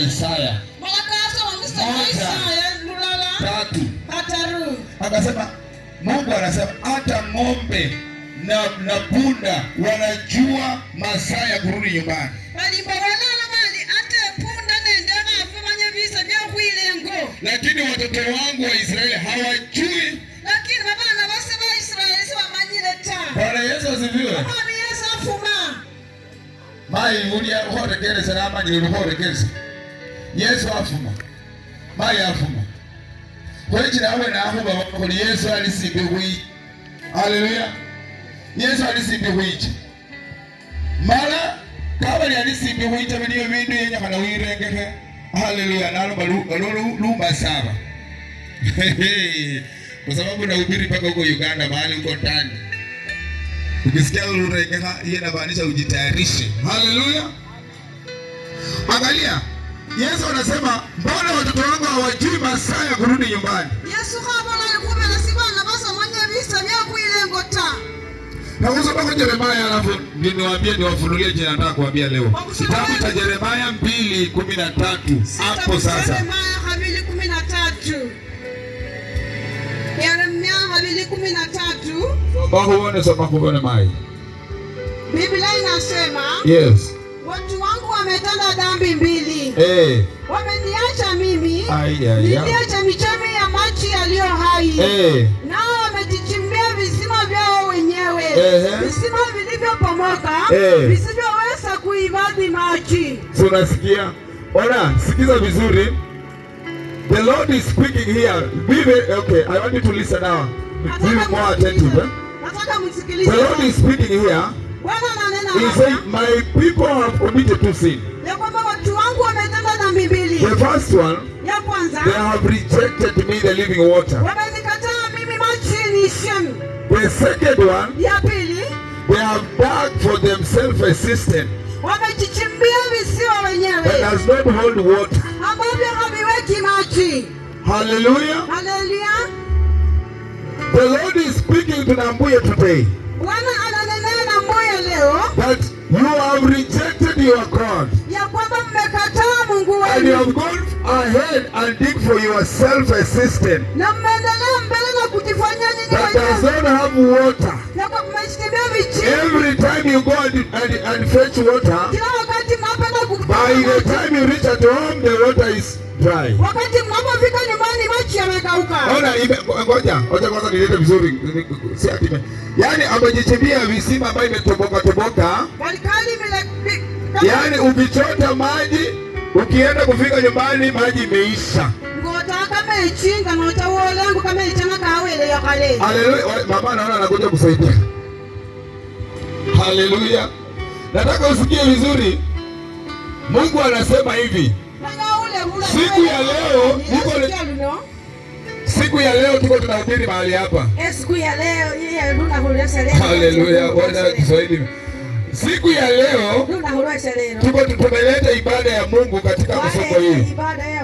Isaya Malakasa wa Moja. Isaya lulala 3. 3. Akasema Mungu anasema hata ng'ombe na punda wanajua masaa ya kurudi nyumbani. Balimba balala bali ate punda nende bafu banye visa bya khwilengo. Lakini watoto wangu wa Israeli hawajui. Lakini babana base ba Israeli sibamanyile ta. Bwana Yesu asifiwe. Mwami Yesu afuma. Mai ulia khorekeresa namanyile lukhorekeresa. Yesu afuma. Mai afuma. Khwechila awene akhuba khuli Yesu ali simbi khwicha. Haleluya. Yesu ali simbi khwicha. Mala kabali ali simbi khwicha biliyo bindu yenyekhana wirengekhe. Haleluya. Nalomba lumba 7. Kwa sababu nahubiri mpaka huko Uganda mahali huko ndani. Ukisikia lurengekha, hiyo inamaanisha ujitayarishe. Haleluya. Angalia, Yesu anasema mbona watoto wangu hawajui masaa ya kurudi nyumbani? Yesu khabola ali khubela sibana basamanya bisa bya khwilengo ta. Na kusoma kwa Yeremia, alafu ndio niwaambie, niwafunulie je nataka kuambia leo. Kitabu cha Yeremia 2:13 hapo sasa. Yeremia 2:13. Yeremia 2:13. Soma kuone, soma kuone mai. Biblia inasema, Yes. watu wangu wametenda dhambi mbili. Wameniacha mimi Ai, ai, ai. niliye chemichemi ya maji yaliyo hai. Nao wamejichimbia visima vyao wenyewe, visima vilivyopomoka, visivyoweza kuhifadhi maji. So unasikia? Ona, sikiza vizuri. The Lord is speaking here. Be very, okay, I want you to listen now. Be more attentive. Eh? Nataka msikilize. The Lord is speaking here. Bwana ananena He hapa said, "My people have committed two sins." ya kwamba watu wangu wametenda dhambi mbili. The first one, Ya kwanza, they have rejected me, the living water. Wamenikataa mimi maji niishi. The second one, Ya pili, they have dug for themselves a cistern wamejichimbia visima that wenyewe does not hold water. Ambavyo haviweki maji. Hallelujah. Haleluya! The Lord is speaking to Nambuye today Bwana ananenea Nambuye leo that you have rejected your God ya kwamba mmekataa Mungu and you wenu have gone ahead and dig for yourself a cistern na mmeendelea mbele na kujifanyia nyinyi that does wenyewe not have water. na kwa mmechimbia vichimbi. Every time you go and fetch water, Kila wakati mnapenda by the kutoka time you reach at home, the water is dry. Wakati mnapofika nyumbani maji yamekauka. Ona, ngoja, ngoja kwanza nilete vizuri. Si ati yaani amejichimbia visima ambayo imetoboka toboka. Walikali mile Yaani ukichota maji, ukienda kufika nyumbani maji imeisha. Ngotaka mechinga notawolengu kamechana kawele yakale. Haleluya. Mama naona anakuja kusaidia. Haleluya. Nataka usikie vizuri. Mungu anasema hivi. Siku ya leo Siku ya leo tuko tunahubiri mahali hapa. Siku ya leo yeye luna hulesa leo. Haleluya. Bwana Kiswahili. Siku ya leo Luna hulesa leo. tuko tumeleta ibada ya Mungu katika msoko hii. Ibada ya